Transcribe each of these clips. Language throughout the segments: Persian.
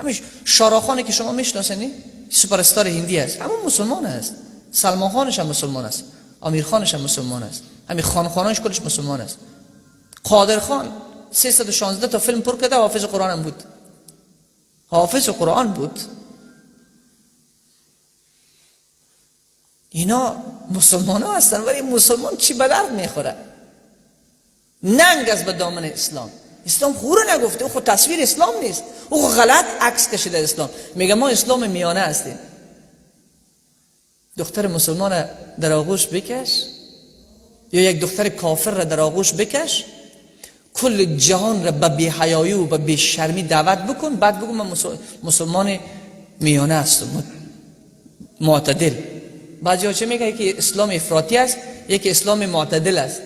همیش شاراخانی که شما میشناسنی سوپر استار هندی است، همون مسلمان است. سلمان خانش هم مسلمان است، امیر خانش هم مسلمان است، همین خان خانش کلش مسلمان است. قادر خان 316 تا فیلم پر کرده، حافظ قرآن هم بود، حافظ قرآن بود. اینا مسلمان ها هستن، ولی مسلمان چی به درد میخوره؟ ننگ از به دامن اسلام. اسلام خورو نگفته، او خود تصویر اسلام نیست، او غلط عکس کشیده اسلام. میگه ما اسلام میانه هستیم. دختر مسلمان در آغوش بکش یا یک دختر کافر را در آغوش بکش، کل جهان را به بی‌حیایی و به بی‌شرمی دعوت بکن، بعد بگو من مسلمان میانه هستم، معتدل. بعضی ها چه میگه که اسلام افراطی است، یکی اسلام معتدل است.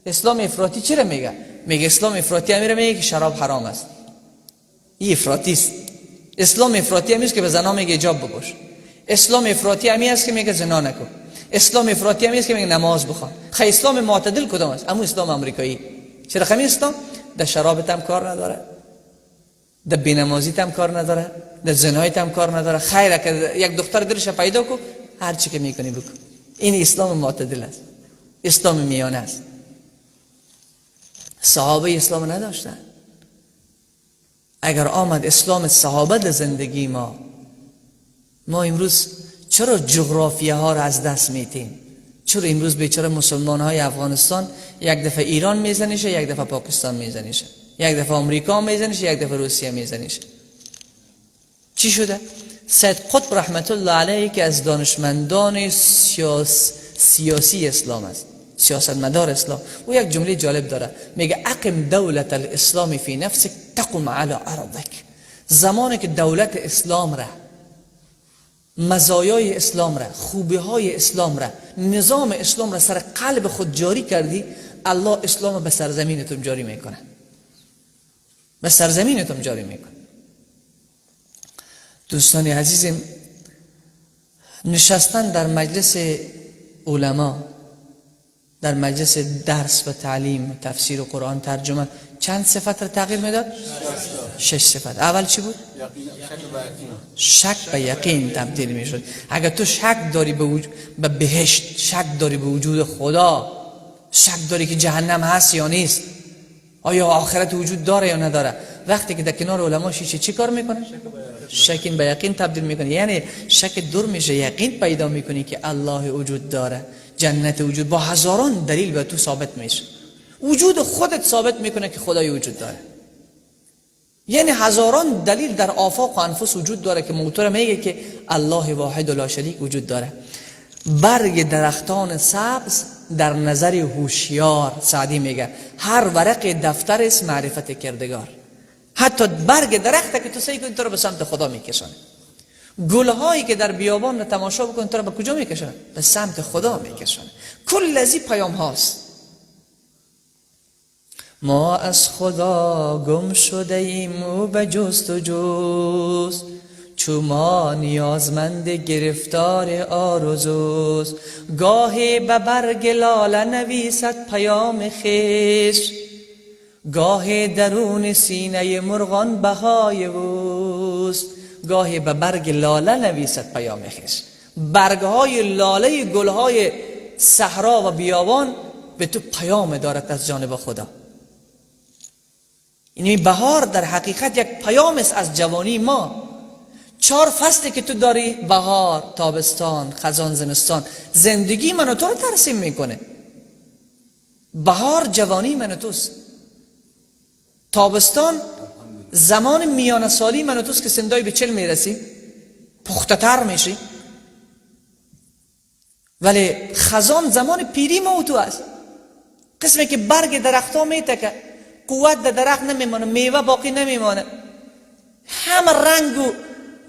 اسلام افراطی چرا میگه؟ میگه اسلام افراطی امیره میگه که شراب حرام است، این افراطی است. اسلام افراطی همی است که به زنا میگه حجاب بپوش. اسلام افراطی همی است که میگه زنا نکن. اسلام افراطی همی است که میگه نماز بخوان. خی اسلام معتدل کدام است؟ امو اسلام آمریکایی. چرا خمی اسلام در شرابت هم کار نداره، در بینمازیت هم کار نداره، در زنایت هم کار نداره. خیره که یک دختر دلش پیدا کو، هر چی که میکنی بکن. این اسلام معتدل است، اسلام میانه است. صحابه اسلام نداشتن. اگر آمد اسلام صحابه در زندگی ما، ما امروز چرا جغرافیه ها را از دست میتیم؟ چرا امروز بیچاره مسلمان های افغانستان یک دفعه ایران میزنیشه، یک دفعه پاکستان میزنیشه، یک دفعه آمریکا میزنیشه، یک دفعه روسیه میزنیشه؟ چی شده؟ سید قطب رحمت الله علیه که از دانشمندان سیاسی اسلام است، سیاستمدار اسلام، او یک جمله جالب داره، میگه اقم دولت الاسلام فی نفسک تقم علی ارضک. زمانی که دولت اسلام را، مزایای اسلام را، خوبی های اسلام را، نظام اسلام را سر قلب خود جاری کردی، الله اسلام به سرزمینتون جاری میکنه، به سرزمینتون جاری میکنه. دوستان عزیزم، نشستن در مجلس علما، در مجلس درس و تعلیم و تفسیر و قرآن ترجمه، چند صفت را تغییر میداد؟ شش صفت. اول چی بود؟ شک به یقین تبدیل میشد. اگر تو شک داری به بهشت، شک داری به وجود خدا، شک داری که جهنم هست یا نیست، آیا آخرت وجود داره یا نداره، وقتی که در کنار علما شیشه چی کار میکنه؟ شک به یقین تبدیل میکنه. یعنی شک دور میشه، یقین پیدا میکنی که الله وجود داره، جنت وجود، با هزاران دلیل به تو ثابت میشه. وجود خودت ثابت میکنه که خدای وجود داره. یعنی هزاران دلیل در آفاق و انفس وجود داره که موتور میگه که الله واحد و لا شریک وجود داره. برگ درختان سبز در نظر هوشیار، سعدی میگه هر ورق دفتر است معرفت کردگار. حتی برگ درخت که تو سعی کنی تو رو به سمت خدا میکشانه. گلهایی که در بیابان رو تماشا بکنی تو رو به کجا میکشانه؟ به سمت خدا میکشانه. کل از این پیام هاست. ما از خدا گم شده ایم و به جست و جست، چو ما نیازمند گرفتار آرزوست. گاهی به برگ لاله نویسد پیام خویش، گاهی درون سینه مرغان بهای اوست. گاهی به برگ لاله نویسد پیام خویش. برگهای لاله گلهای صحرا و بیابان به تو پیام دارد از جانب خدا. این بهار در حقیقت یک پیام است از جوانی ما. چهار فصلی که تو داری، بهار، تابستان، خزان، زمستان، زندگی من و تو رو ترسیم میکنه. بهار جوانی من و توست، تابستان زمان میانه سالی من و توست که سندای به 40 میرسی، پخته تر میشی. ولی خزان زمان پیری ما و تو است. قسمی که برگ درخت ها میتکه، قوت در درخت نمیمانه، میوه باقی نمیمانه، همه رنگ و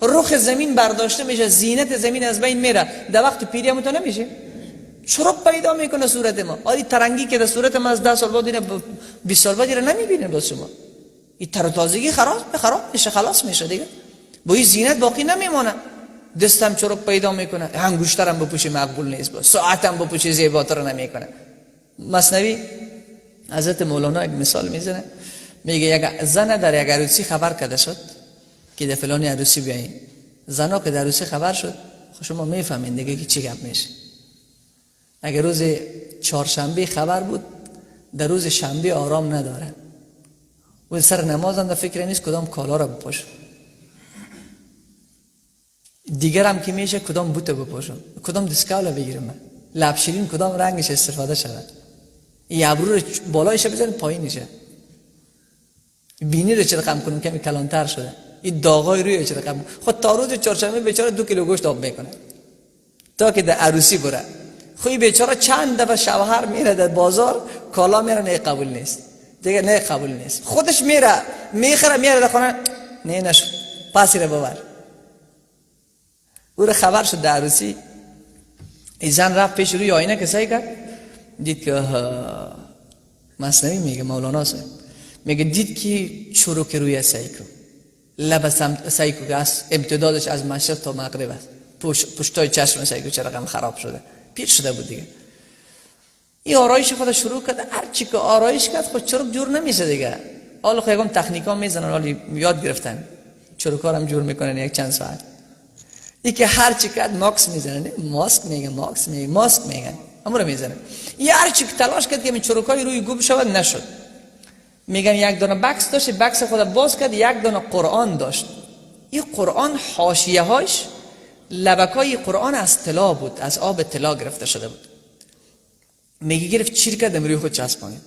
رخ زمین برداشته میشه، زینت زمین از بین میره. در وقت پیری هم تو نمیشه، چرب پیدا میکنه صورت ما. آری ترنگی که در صورت ما از 10 سال بعد اینه 20 سال بعد اینه نمیبینه باز شما. این تر و تازگی خراب میشه، خلاص میشه دیگه. با این زینت باقی نمیمانه. دستم چرب پیدا میکنه، انگشترم بپوشی مقبول نیست، باز ساعتم بپوشی زیباتر نمیکنه. مثنوی حضرت مولانا یک مثال میزنه، میگه یک زن در یک عروسی خبر کرده شد، که در فلانی عروسی بیاین. زنا که در عروسی خبر شد، شما میفهمین دیگه که چی گپ میشه. اگر روز چهارشنبه خبر بود، در روز شنبه آرام نداره و سر نماز هم در فکر نیست کدام کالا را بپوشم، دیگر هم که میشه کدام بوت بپوشم، کدام دسکالا بگیرم، لب شیرین کدام رنگش استفاده شود، این ابرو رو بالایش بزنیم پایینشه، بینی رو چه رقم کنم کمی کلانتر شده، این داغای روی چه رقم. خود تا روز چهارشنبه بیچاره 2 کیلو گوشت آب میکنه تا که در عروسی بره. خب این بیچاره چند دفعه شوهر میره در بازار کالا میره، نه قبول نیست دیگه، نه قبول نیست، خودش میره میخره میره در خانه، نه نشد پاسی رو ببر. او رو خبر شد در عروسی. این زن رفت پیش روی آینه که سعی کرد، دید که مثنوی میگه مولانا صاحب میگه، دید که چروک روی سعی کن، لب سمت سعی کن که از امتدادش از مشرق تا مغرب است، پشتای چشم سعی کن چه رقم خراب شده، پیر شده بود دیگه. این آرایش خود شروع کرد، هر چی که آرایش کرد خود چروک جور نمیشه دیگه. حالا خب یکم تکنیکا میزنن، حالا یاد گرفتن چروکا هم جور میکنن یک چند ساعت. این که هر چی کرد ماکس میزنه، ماسک میگه، ماکس میگه، ماسک میگن، همون رو میزنه. یه هر چی که تلاش کرد که این چروکای روی گوب شود نشد. میگن یک دانه بکس داشت، بکس خود باز کرد، یک دانه قرآن داشت. این قرآن حاشیه هاش لبکای قرآن از طلا بود، از آب طلا گرفته شده بود. میگه گرفت چیر کرد روی خود چسبانید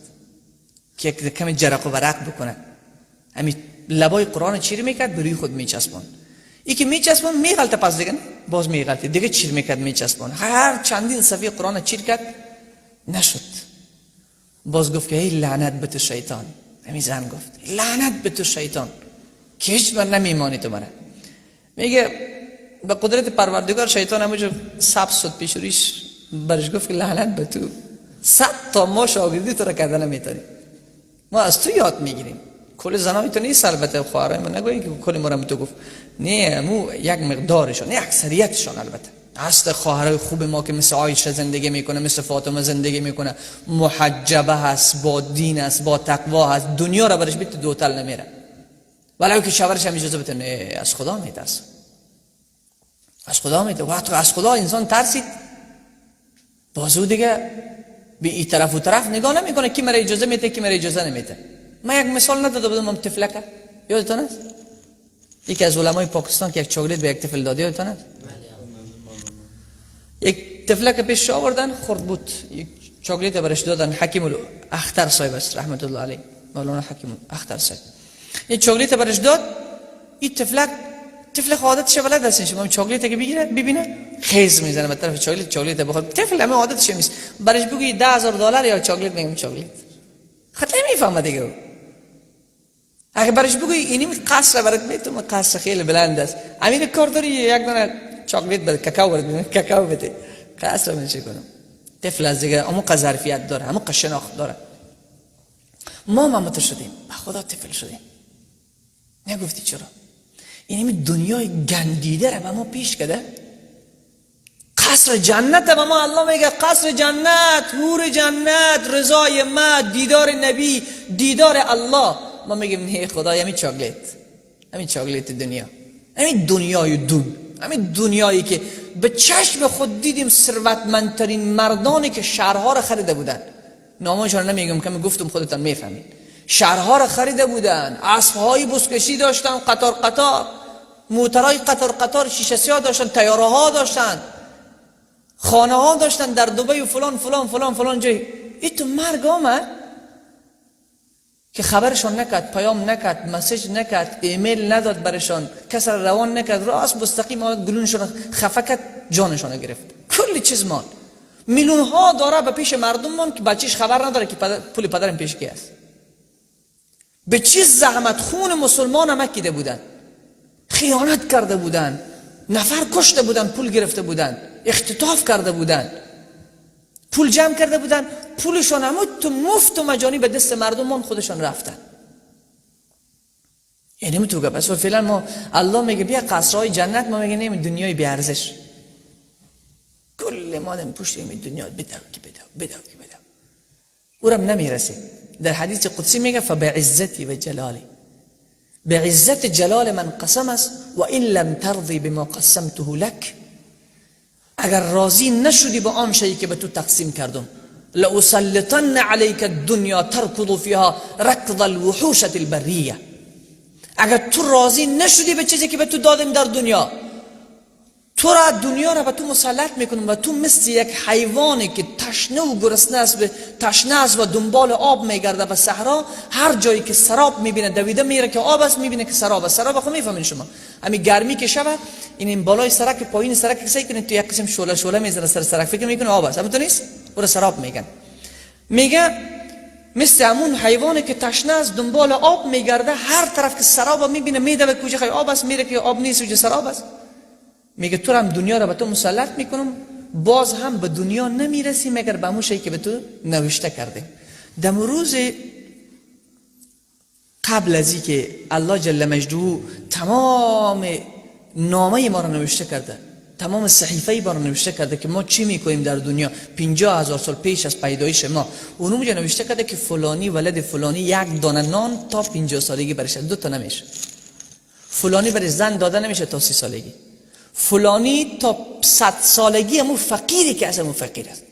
که یک کمی جرق و برق بکنه. همین لبای قرآن چیر میکرد به روی خود میچسباند. یکی میچسباند میغلطه، پس دیگه باز میغلطه دیگه، چیر میکرد میچسباند. هر چندین صفحه قرآن چیر کرد نشد. باز گفت که ای لعنت به تو شیطان. همین زن گفت لعنت به تو شیطان که هیچ بر نمیمانی تو منه. میگه به قدرت پروردگار شیطان همونجور سبز شد پیش رویش، برش گفت که لعنت به تو، 100 تا ما شاگردی تو را کرده نمیتونی، ما از تو یاد میگیریم. کل زنای تو نیست البته، خواهرای من نگوین که کل ما را تو گفت، نه مو یک مقدارشان، نه اکثریتشان البته. هست خواهرای خوب ما که مثل عایشه زندگی میکنه، مثل فاطمه زندگی میکنه، محجبه هست، با دین است، با تقوا هست، دنیا را برش بیت دوتل نمیره، ولی که شوهرش هم اجازه بده، نه از خدا میترسه، از خدا میترسه. وقتی از خدا انسان ترسید بازو دیگه به این طرف و طرف نگاه نمیکنه کی مرا اجازه میده کی مرا اجازه نمیده. من یک مثال نداده بودم، من طفلکه یادتان است؟ یکی از علمای پاکستان که یک چاکلیت به یک طفل داده، یادتان است؟ یک طفلک پیش آوردن، خرد بود، یک چاکلیت برش دادن. حکیم الاختر صاحب است رحمت الله علیه، مولانا حکیم الاختر صاحب، یک چاکلیت برش داد. این طفلک طفل عادتش بلد است، شما چاکلیت که بگیره ببینه خیز میزنه به طرف چاکلیت، چاکلیت بخواد. طفل همه عادتش نیست، برش بگی $10,000 یا چاکلیت، میگم چاکلیت، خط نمیفهمه دیگه. اگه برش بگوی اینیم قصر برات میتونم، قصر خیلی بلند است، امین کار داری یک دونه چاکلیت بده، کاکائو برات میدم، کاکائو بده، قصر من چه کنم؟ طفل از دیگه امو ظرفیت داره، امو شناخت داره. ما مامت شدیم، به خدا طفل شدیم. نگفتی چرا؟ اینمی دنیای گندیده را به ما پیش کرده. قصر جنت به ما الله میگه، قصر جنت، حور جنت، رضای ما، دیدار نبی، دیدار الله. ما میگیم نه خدای، همین چاکلیت، همین چاکلیت دنیا، همین دنیای دون، همین دنیایی که به چشم خود دیدیم ثروتمندترین مردانی که شهرها را خریده بودن، نامشان نمیگم که گفتم خودتان میفهمید، شهرها را خریده بودن، اسب‌های بزکشی داشتن، قطار قطار، موترهای قطار قطار، شیشه سیاه داشتن، طیاره ها داشتن، خانه ها داشتن در دبی و فلان فلان فلان فلان جای. این تو مرگ آمد که خبرشان نکرد، پیام نکرد، مسیج نکرد، ایمیل نداد برشان، کس را روان نکرد، راست مستقیم آمد گلونشان خفه کرد، جانشان گرفت. کلی چیز مان، میلیون ها داره به پیش مردم مان که بچهش خبر نداره که پول پدرم پیش کی است. به چه زحمت خون مسلمان هم کیده بودن، خیانت کرده بودن، نفر کشته بودن، پول گرفته بودن، اختطاف کرده بودن، پول جمع کرده بودن، پولشان هم تو مفت و مجانی به دست مردم مان، خودشان رفتن. یعنی تو گپ است. فعلا ما الله میگه بیا قصرهای جنت، ما میگه نمی دنیای بی ارزش. کل ما دم پشت این دنیا بدو که بدو بدو که بدو، اورم نمیرسه. در حدیث قدسی میگه فبعزتی و جلالی، به عزت جلال من قسم است، و این لم ترضی بما قسمته لک، اگر راضی نشدی به آن شیء که به تو تقسیم کردم، لأسلطن علیک الدنیا ترکض فیها رکض الوحوش البریه، اگر تو راضی نشدی به چیزی که به تو دادم در دنیا، تو را دنیا را به تو مسلط میکنم و تو مثل یک حیوانی که تشنه و گرسنه است، تشنه است و دنبال آب میگرده به صحرا، هر جایی که سراب میبینه دویده میره که آب است، میبینه که سراب است. سراب خو میفهمین شما، همین گرمی که شوه این بالای سرک پایین سرک که سعی کنید تو یک قسم شعله شعله میزنه سر سرک، فکر میکنه آب است، همون نیست، او را سراب میگن. میگه مثل همون حیوانی که تشنه است دنبال آب میگرده، هر طرف که سراب میبینه میدوه کجا خیلی آب است، میره که آب نیست کجا سراب است. میگه تو هم دنیا را به تو مسلط میکنم، باز هم به دنیا نمیرسی مگر به همون شی که به تو نوشته کرده. دم روز قبل از که الله جل مجده تمام نامه ما را نوشته کرده، تمام صحیفه ما را نوشته کرده که ما چی میکنیم در دنیا 50,000 سال پیش از پیدایش ما، اونو میگه نوشته کرده که فلانی ولد فلانی یک دانه نان تا 50 سالگی برش، دو تا نمیشه، فلانی برای زن داده نمیشه تا 30 سالگی، فلانی تا 100 سالگی همون فقیری که از همون فقیر است،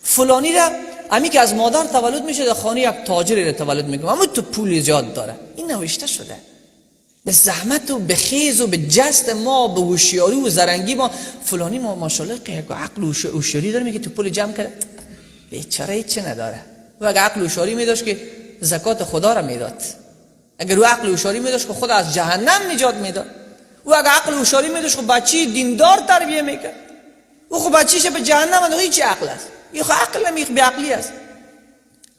فلانی را همی که از مادر تولد میشه در خانه یک تاجری را تولد میکنه، همون تو پول زیاد داره. این نوشته شده به زحمت و به خیز و به جست ما، به هوشیاری و زرنگی ما. فلانی ما ماشاءالله که یک عقل و هوشیاری داره، میگه تو پول جمع کرده، بیچاره هیچ نداره. و اگه عقل و هوشیاری میداشت که زکات خدا را میداد، اگر او عقل و هوشیاری میداشت که خدا از جهنم نجات میداد، او اگه عقل و هوشیاری میداشت خب بچی دیندار تربیه میکرد، او خب بچیش به جهنم انداخت. هیچ عقل است، این خب عقل نمیخ، بی عقلی است.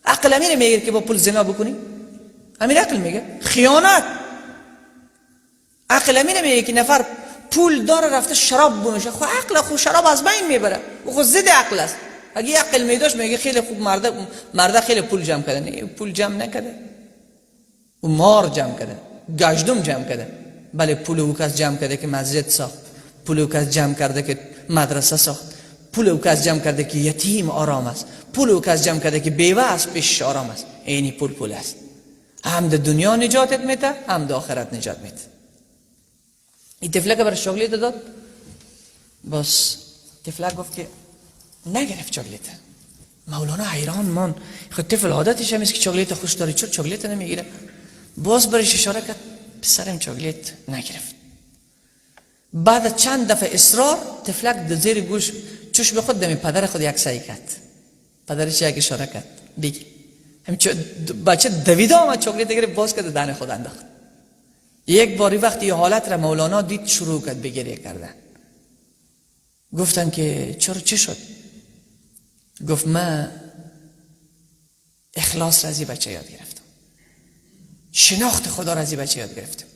عقل امیر میگه که با پول زنا بکنی، امیر عقل میگه خیانت. عقل امیر میگه که نفر پول داره رفته شراب بنوشه، خب عقل خب شراب از بین میبره، او خب ضد عقل است. اگه عقل میداشت میگه خیلی خوب مرده خیلی پول جمع کرده، نه پول جمع نکرده، او مار جمع کرده، گشدم جمع کرده، بله پول او کس جمع کرده که مسجد ساخت، پول او کس جمع کرده که مدرسه ساخت، پول او کس جمع کرده که یتیم آرام است، پول او کس جمع کرده که بیوه است پیش آرام است. اینی پول پول است، هم در دنیا نجاتت میده هم در آخرت نجات میده. این طفله که برای چاکلیت داد، باز طفله گفت که نگرفت چاکلیت. مولانا حیران مان، خب طفل عادتش هم است که چاکلیت خوش داره، چرا چاکلیت نمیگیره؟ باز برش اشاره کرد، پسرم چاکلیت نگرفت. بعد چند دفعه اصرار، طفلک در زیر گوش چشم خود دمی پدر خود یک سعی کرد، پدرش یک اشاره کرد بگی، هم بچه دویده آمد چاکلیت گرفت باز کرد دهن خود انداخت. یک باری وقتی حالت را مولانا دید شروع کرد به گریه کردن. گفتن که چرا چه شد؟ گفت من اخلاص را از این بچه یاد گرفتم، شناخت خدا را از این بچه یاد گرفتم.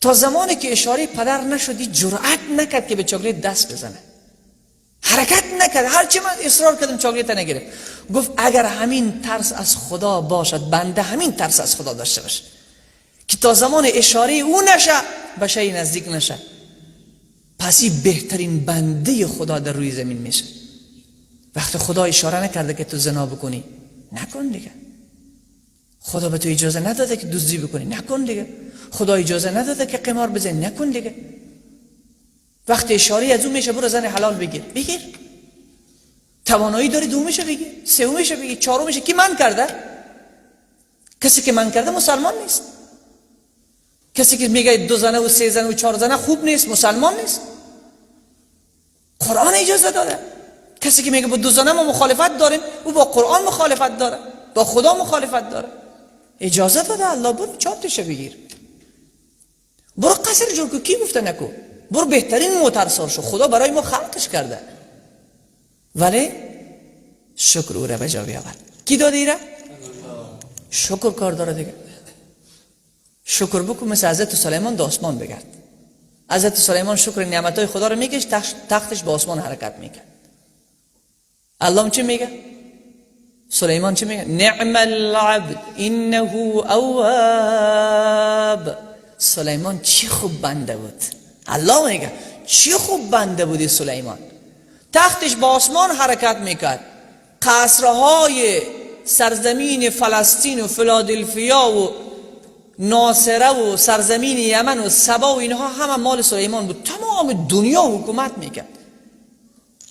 تا زمانی که اشاره پدر نشدی جرأت نکرد که به چاکلیت دست بزنه، حرکت نکرد، هرچی من اصرار کردم چاکلیت نگرفت. گفت اگر همین ترس از خدا باشد، بنده همین ترس از خدا داشته باشه که تا زمان اشاره او نشه به شی نزدیک نشه، پس این بهترین بنده خدا در روی زمین میشه. وقتی خدا اشاره نکرده که تو زنا بکنی، نکن دیگه. خدا به تو اجازه نداده که دزدی بکنی، نکن دیگه. خدا اجازه نداده که قمار بزنی، نکن دیگه. وقتی اشاره از اون میشه برو زن حلال بگیر، بگیر. توانایی داری دومیشه بگیر، سومیشه بگیر، چهارمیشه. کی من کرده؟ کسی که من کرده مسلمان نیست. کسی که میگه 2 زنه و 3 زنه و 4 زنه خوب نیست، مسلمان نیست. قرآن اجازه داده. کسی که میگه با 2 زنه ما مخالفت داریم، او با قرآن مخالفت داره، با خدا مخالفت داره. اجازه داده الله، برو 4 تاشه بگیر، برو قصر جور کو. کی گفته نکو؟ برو بهترین موتر شو، خدا برای ما خلقش کرده. ولی شکر او را به جا بیاور. کی داده ایره؟ شکر کار داره دیگه. شکر بکن مثل حضرت سلیمان در آسمان بگرد. حضرت سلیمان شکر نعمتهای خدا رو میکش، تختش به آسمان حرکت میکرد. الله چی میگه؟ سلیمان چی میگه؟ نعم العبد انه اواب. سلیمان چی خوب بنده بود. الله میگه چی خوب بنده بودی سلیمان. تختش به آسمان حرکت میکرد، قصرهای سرزمین فلسطین و فیلادلفیا و ناصره و سرزمین یمن و سبا و اینها همه مال سلیمان بود. تمام دنیا حکومت میکرد،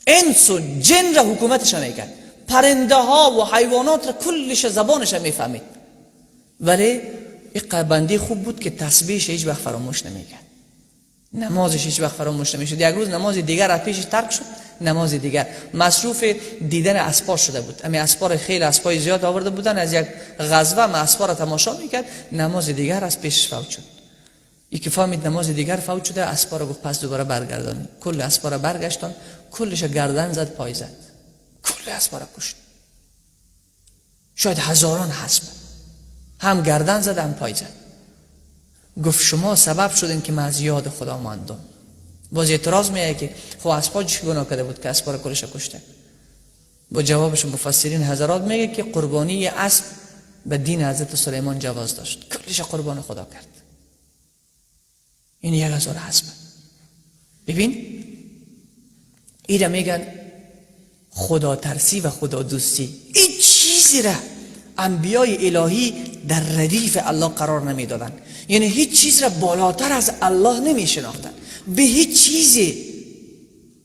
انس و جن را حکومتش میکرد، پرنده ها و حیوانات را کلش زبانش میفهمید. ولی این بنده خوب بود که تسبیحش هیچ وقت فراموش نمیکرد، نمازش هیچ وقت فراموش نمیشد. یک روز نماز دیگر از پیشش ترک شد، نماز دیگر مصروف دیدن اسپا شده بود. امی اسپا خیلی اسپای زیاد آورده بودن از یک غزوه، ما اسپا را تماشا میکرد، نماز دیگر از پیشش فوت شد. ای که فهمید نماز دیگر فوت شده، اسپا را گفت پس دوباره برگردان. کل اسپا را برگشتان، کلش گردن زد، پای زد، کل اسپا را کشت. شاید هزاران اسب هم گردن زد هم پای زد. گفت شما سبب شدین که من از یاد خدا ماندم. باز اعتراض میایه که خب اسپا چی گناه کرده بود که اسپا را کلش کشته؟ با جوابش مفسرین حضرات میگه که قربانی اسب به دین حضرت سلیمان جواز داشت، کلش قربان خدا کرد. این 1000 اسب. ببین ایره میگن خدا ترسی و خدا دوستی. این چیزی را انبیای الهی در ردیف الله قرار نمیدادن، یعنی هیچ چیز را بالاتر از الله نمی شناختن، به هیچ چیزی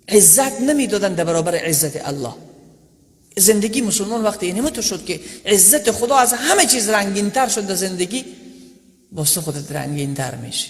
عزت نمیدادن در برابر عزت الله. زندگی مسلمان وقتی اینمتو شد که عزت خدا از همه چیز رنگینتر شد در زندگی، باز خودت رنگینتر میشی.